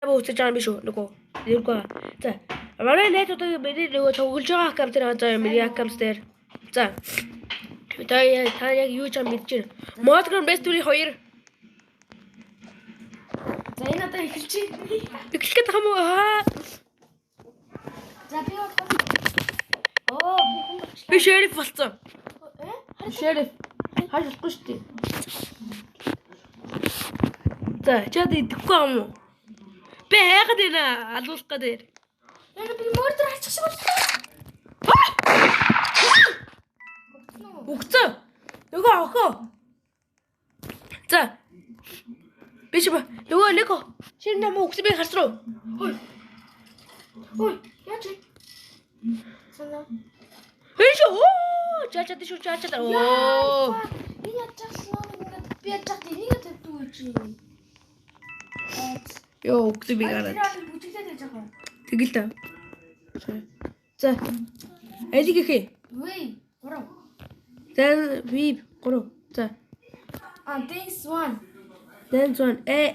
Үзэж байгаа юм биш үү? Нөгөө нэргүй. За. Манай найзуудыг миний нөгөө тоглож байгаа аккаунт дээр заа миний аккаунт дээр. За. Та та яг юу ч юм мэдэж байна. Modern Best 2. За энэ одоо эхэлж байна. Эхлэх гээд байгаа юм уу? Аа. За би бол Оо би хүн болчихлоо. Би шериф болсон. Э? Шериф. Хаж болохгүй шүү дээ. За, чад идэхгүй юм уу? Би хайгаад байна. Алуулах гэдэг. Яна би мөрдөр хачих шиг боллоо. Үгцэн. Нөгөө охин. За. Би чи нөгөө нэг чи намайг үгсэн би харсан уу? Ой. Ой, яаж вэ? Санаа. Энэ шүү. Оо, чаа чаа шүү чаа чаа. Оо. Энэ яаж чахсан ингээд би яаж чахт энийг тавьдаг үү чи? Йоо, үгсэн би гараад. Бүжиглээд байж байгаа. Тэгэл та. За. Алиг ихэ. Вэ, 3. За би 3. За. А, this one. Dance 1. Э.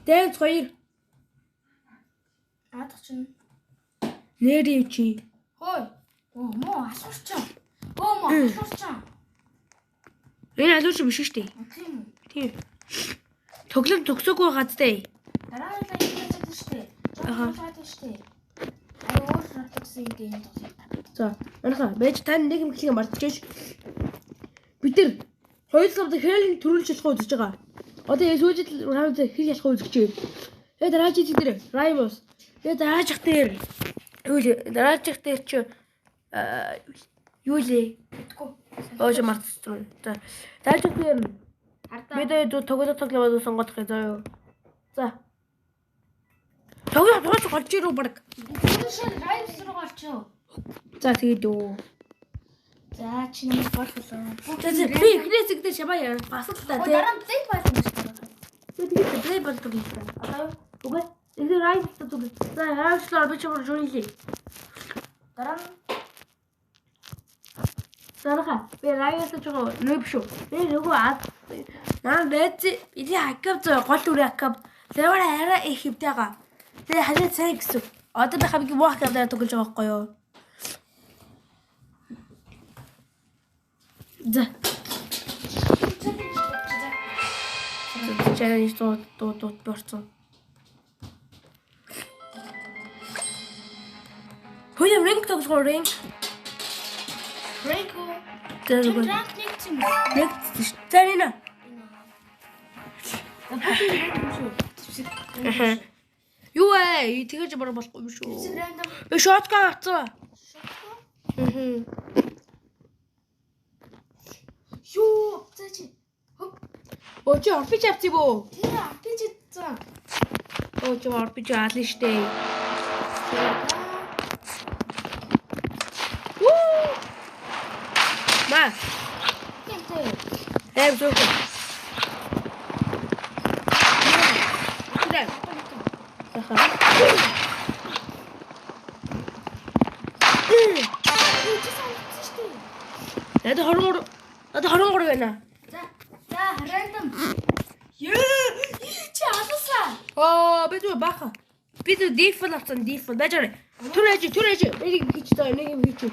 Dance 2. Аадах чинь. Нэр юу чи? Хой. Оо, муу асуурчаа. Оо, муу асуурчаа. Энэ алууч биш шүү дээ. Тийм үү? Тийм. Тоглоом төгсөөгүй газтай. Дараа нь л ингэж чадсан шүү дээ. Аха. Жоо шүү дээ. Ай өөр Roblox-ийн game тоглоё. За, манайхаа байж та нэг юм хэлхийг мартчихэж. Бид нар хоёулаа хэл төрүүлж ялах үзэж байгаа. Одоо яг сүүлд раунд хэл ялах үзэж байна. Тэгээ дараагийн дээр Rivals. Тэгээ дараачих дээр юу лээ? Дараачих дээр чи юу лээ? Мэдгүй. Оош мартчихсан. За, дараачих дээр Ардаа. бид хоёр тоглох тоглоомоо сонгох юм заа юу. За. Тоглох тоглох болж ирүү баг. Тэр шин Rivals руу гарч юу? За тэгээд юу. За чи нэг гол болоо. За за, би эхнээс ихтэй шамаа яа. Бас л та Оо тий. дараа нь play байсан юм шиг байна. Тэгээд плей болдог юм байна. Одоо юу? Үгүй. Тэгэхээр райд зүг. За райдлаа би чамаар жуулъя. Дараа нь Зарха. Би райдаа чого нөп шүү. Би нөгөө ад наа найз или акав зөө гол дүрээ акав. Левара арай их хөвтэйга. Тэгээ харин сайн гэсэн. Одоо би хамгийн муу акав дээр тоглож байгаа байхгүй юу? За. Challenge дуу дуу дуу борцсон. Хөөе ринг тоглох ринг. Rank уу? За Чи зүгээр. rank нэг юм уу? Нэг за нэ. Юу вэ? Тэгэж бараг болохгүй юм шүү. Random. Би shotgun авцсан. Мм. Юу? За чи. Хөп. Оо чи RPG авчих бүү? Тэр RPG заа. Оо чи RPG аална штэ. Вүү! Ма, Гэнтэй. эм зөвхөн. Түлээ. Заха. Юу чи санагдсан шүү дээ. Надад 23 надад 23 байна. За. За random. Юу? Чи алуулсан. Аа, би зүгээр баха. Би зүгээр default авсан, default. Байж байгаа. Түр ээж, түр ээж. Нэг юм хийчих заа, нэг юм хийчих.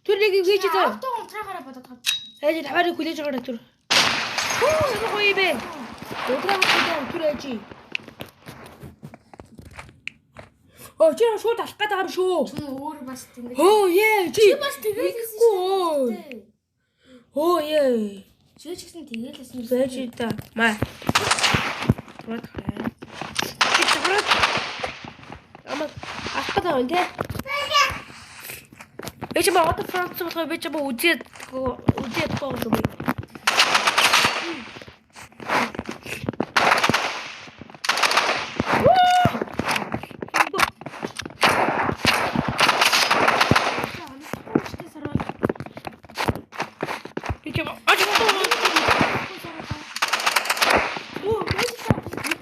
Түр нэг юм хийчих заа. Авто унтраагаараа бодоод байгаа. Ээж таваарыг хүлээж аваарай түр. Хүү, ямар гоё юм бэ? Өдрөө хатаа түр ээж. Оо, чи шууд алах гээд байгаа юм шүү. Чи өөр бас тэгэж. Хөө, ээ, чи. Чи бас тэгэл хэлсэн шүү дээ. Хөө, ээ. Чи ч гэсэн тэгэл хэлсэн юм. Зээж та. Маа. Таваад хараа. Чи таваад. Ама алах гээд байгаа юм те. Би чи одоо Франц болохоор би чи үзээд үзээд байгаа юм би. Би чи аж Оо,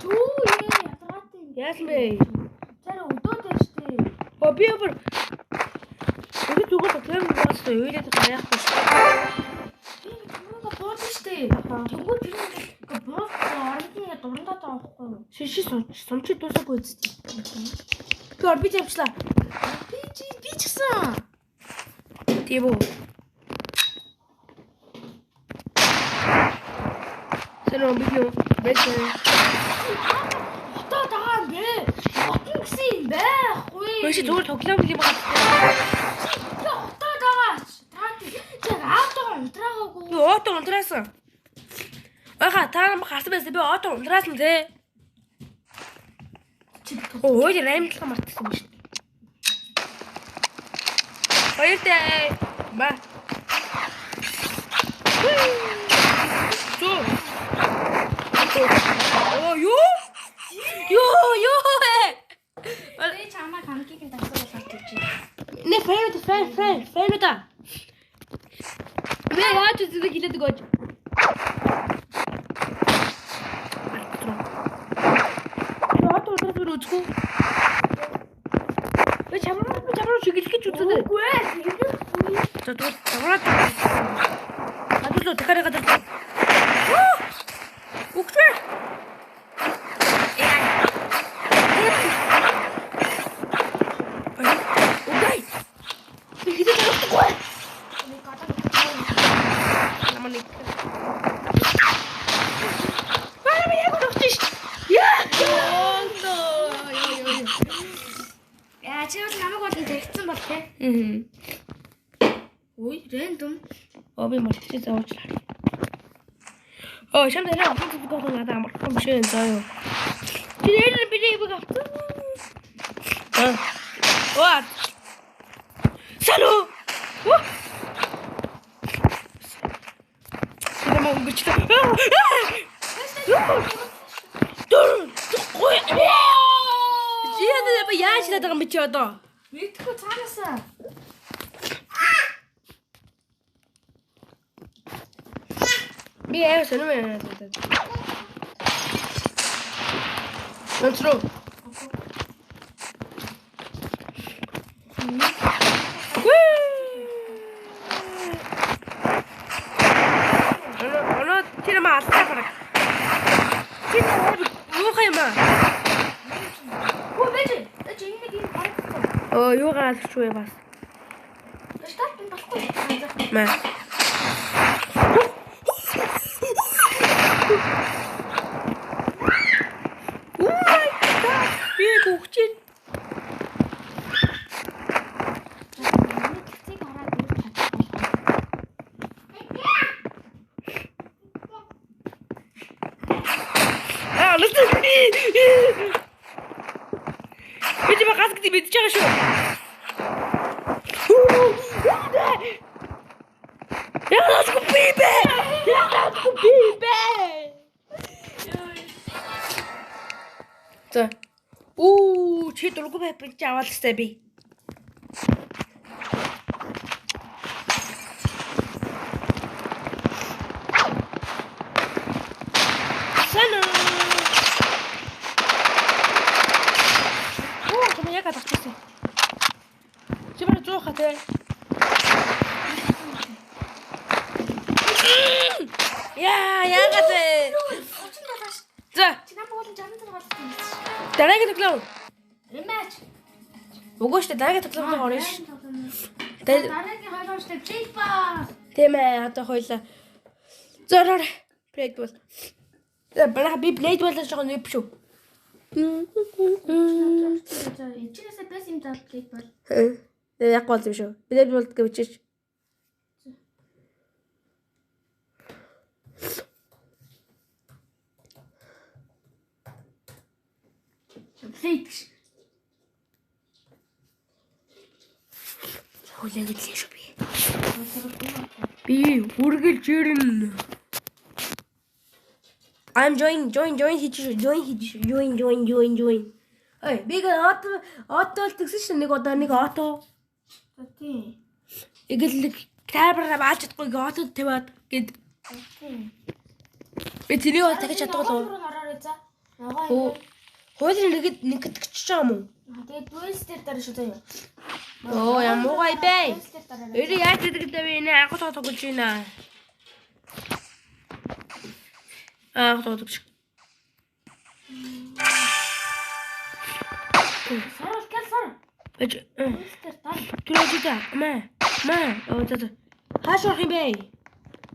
Түү ээ, ядаргаатай юм. Яасан бэ? Тэр өдөө дээр штэ. Оо би бүр Үгүй зүгээр тоглоом болсон. Үйлээд яахгүй шүү. Би нэг юугаа буулна штэ. Тэнгүү тэр нэг буулсан оронд нь ингээд дурандаад байгаа байхгүй юу? Шиши сумчи дуусаагүй үсттэй. Би орбит явчлаа. Би ч гэсэн. Тийм үү. Тэр би юу? Бэсэ. Одоо дагаа юм бэ. Хотон гэсэн юм байхгүй. Хөөш зүгээр тоглоом юм байна. Би одоо дагаач. Та чи аавтайгаа унтраагаагүй. Би ото унтраасан. Ага та нар харсан байсан би ото унтраасан те. Өө раймтлага мартсан юм шүү. Баяртай. Ба. Зөө. Оо юу? Юу? Би чамайг хамгийн дасгал болгож өгч байна. Нэ фэн фэн фэн фэн та. Би яаж үздэг хэлээд өгөөч. Би одоо өдрөөр үзэхгүй. Би чамраа чиглэх гэж үздэг. Үгүй ээ. За тэгвэл чамраа. Гадуур дахиад гадуур. Үгчвэ. Үгүй. Би хэзээ тоглохгүй. Би гадаа Намаа нэг. Аа би яг өгч ш. Яа. Яа чи бол намайг бол тэгсэн бол те. Мм. Ой, рандом. Оо би мартчих заавчлаа. Оо шам дээр авах зүг гоо надад амархан биш ээ заа юу. Тэр би нэг авсан. Аа. Оо. Салуу. Тэр мөн өнгөрчлөө. Дөр. Гой. Чи яа би яаж хийдэг юм бэ чи одоо? Мэдхгүй цаанаасаа. Би амар сонирм байна. Өнцрөө. Оноо тэр маа алцаа бараг. Тэр муухай юм аа. Хөө бэж. Чи энэ нэг юм харагдсан. Оо юугаар алчих вэ бас? Старт нь болохгүй. Мэ. Oh my god. Би гүгчээ. Цэцэг хараад үр чадахгүй. Аа, лүтэн. Би ч газ гэдэг мэдж байгаа шүү. Яагаад би бэ? Яагаад би бэ? За. Оо, чи дургу бай би чи аваад тастай би. Салуу. Оо, чам яг алгачсан. Чи бараг 100 ха те. Яа, яагаад вэ? 37 ш. За, Чи намайг бол 66 болсон юм чи. дараагийн тоглоом. Рематч. Үгүй шүү дээ, дараагийн тоглоомд орно шүү. Дараагийн хоёроо шүү дээ. Play ball. Тийм ээ, одоо хоёлаа. Зороор Blade Ball. За, бараг би Blade Ball-аас жоохон нэп шүү. За, эчнээсээ бэс юм заа play ball. Тэгээ яг гол юм шүү. Blade Ball гэж бичиж. Play гэж. Хүлээн гэлээ шүү би. Би үргэлж ирнэ. I'm join join join хийж шүү. Join хийж шүү. Join join join join. Ой, би ото ото л тэгсэн шүү. Нэг удаа нэг ото. За тийм. Игэл нэг тайбараа бааж чадахгүй гээ ото тавиад гэд. Тийм. Би тэрийг бол дахиж чадахгүй л. Ороорой за. Ногоо. Хөө. Хуулийн нэгэд нэгтгэж байгаа юм уу? Тэгээд duels дээр дараа шүү заяа. Оо, яа муугай бэ. Duels дээр дараа. Өөрөө яаж гэдэг вэ? Энэ анх удаа тоглож байна. Анх удаа тоглож. Сар гал сар. Бэж. Тэр дар. Тэр үгүй. Маа. Маа. Оо за за. Хааш орох юм бэ?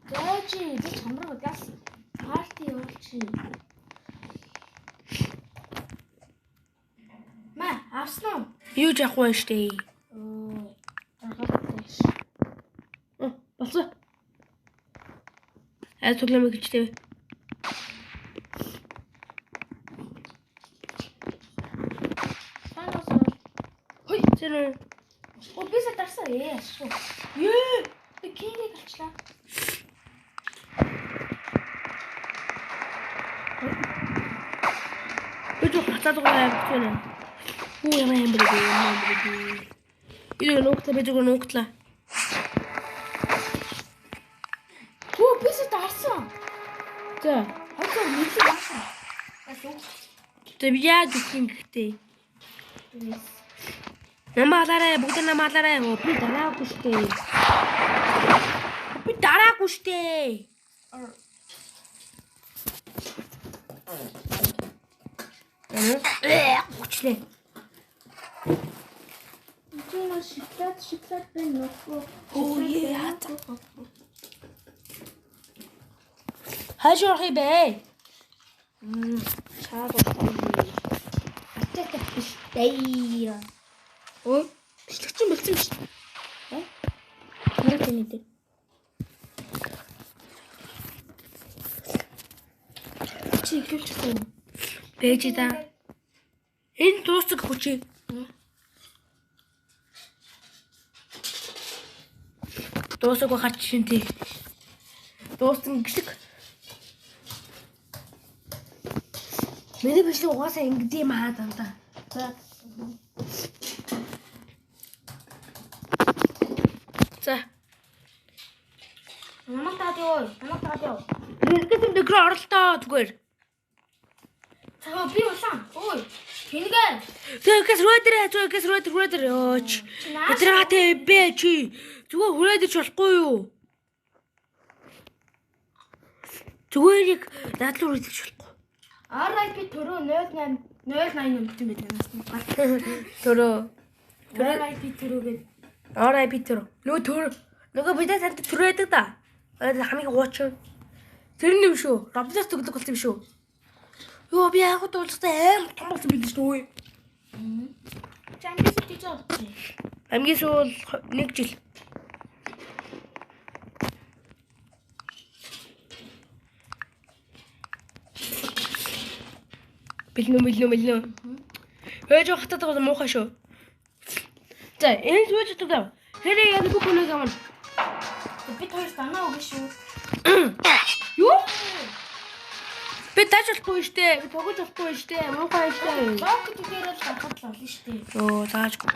За чи би чамраг гал. Парти явуулчих. Маа, авсан уу? Юу ч авахгүй штэ. Оо. Жаргалтай ш. Болсон. Аа тоглоом эхэлжтэй. Танаас. Хой, зэн. Оо бисаа дарсан. Ээ, шүү. Ее, би кингийг алчлаа. Би ч хацаад байгаа юм байна. Хүү ямар юм бэ? Ямар юм бэ? Би нуугтлаа, би зүгээр нуугтлаа. Хүү бисаа дарсан. За. Хойдоо нийлээ дарсан. Асуу. За би яаж өгөх юм гэхдээ. Намаалаарай, бүгд намаалаарай. Оо би дараагүй штэ. Би дараагүй штэ. Гүчлээ. Чи нөө шоколад байна уу? Оо яа. Хааш орох юм бэ? Чаад болсон. Ачаатай биш дээ. Өө, бичлэг чинь бэлдсэн биш. Нэр тэнэ дээр. Чи эхлүүлчихсэн юм. Бэж да. Энэ дуусах хүчээ. Дуусах хаач шин тий. Дууссан гिचлэг. Миний бичлэг угаасаа ингэдэм аа дандаа. За. За. Намайг таад ёо. Намайг таад ёо. Нэгээс юм дэгрээ оролтоо зүгээр. За би улаан. Ой. Тэнгээ. Тэгээс рүү дээр зүгээс рүү дээр рүү дээр ёоч. Тэдраатэй бэ чи. Зүгээр хүрээд ич болохгүй юу? Зүгээр яг надлуу хүрээд ич болохгүй. RIP төрөө 08 088 юм байдаг нас нь. Төрөө. RIP төрөө гэдэг. RIP төрөө. Нөгөө төр нөгөө бид нар танд төрөө байдаг да. Хамгийн хуучин. Тэр нь юм шүү. Roblox төгөлдөг болсон юм шүү. Йоо би яг дуулахтай амар том болсон билээ шүү. Чи хамгийн сүүлд тийж олчих. Хамгийн сүүл 1 жил. Бэлнэ. Хөөж хатаад байгаа муухай шүү. За энэ сүүж чаддаг. Хэрэг яг бүх хүнийг амна. Бид хоёр данаа өгнө шүү. Юу? Би тааж болохгүй штэ. Би тогож болохгүй штэ. Муухай штэ. Лог гэдгээр л гаргах л болно штэ. Йоо заажгүй.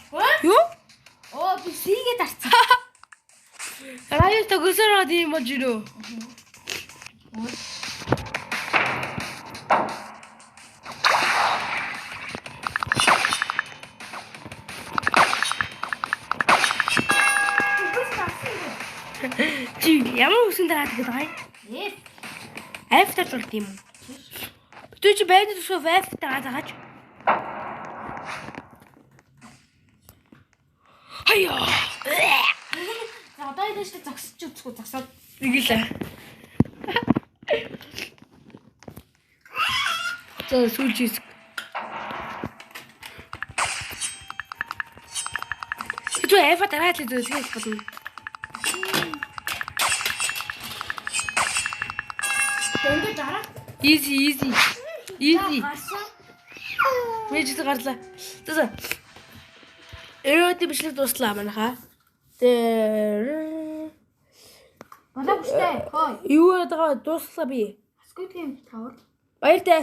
Хөө? Юу? Оо би сигээ дарцсан. Райс тогсороо тийм болж ирөө. Үгүйс дарсан юм. Чи ямар үсэн дараад гэдэг байгаа юм? Ээ. F дарж болд юм уу? Бид чи байрны төсөө F дараад байгаач. Хаяа. За одоо энэ штэ зогсож үзэхгүй зогсоод. Нэг л. За сүүлч хэсэг. Тү F дараад л зөвлөх болно. Дөнгөж дараа. Easy easy. Easy. Гарсан. Мэж гарлаа. За за. Өрөөдөө бичлэг дууслаа манайхаа. Тэр Болоогүй штэ. Хой. юу яагаад дуслаа би. Squid Game 5. Баяртай.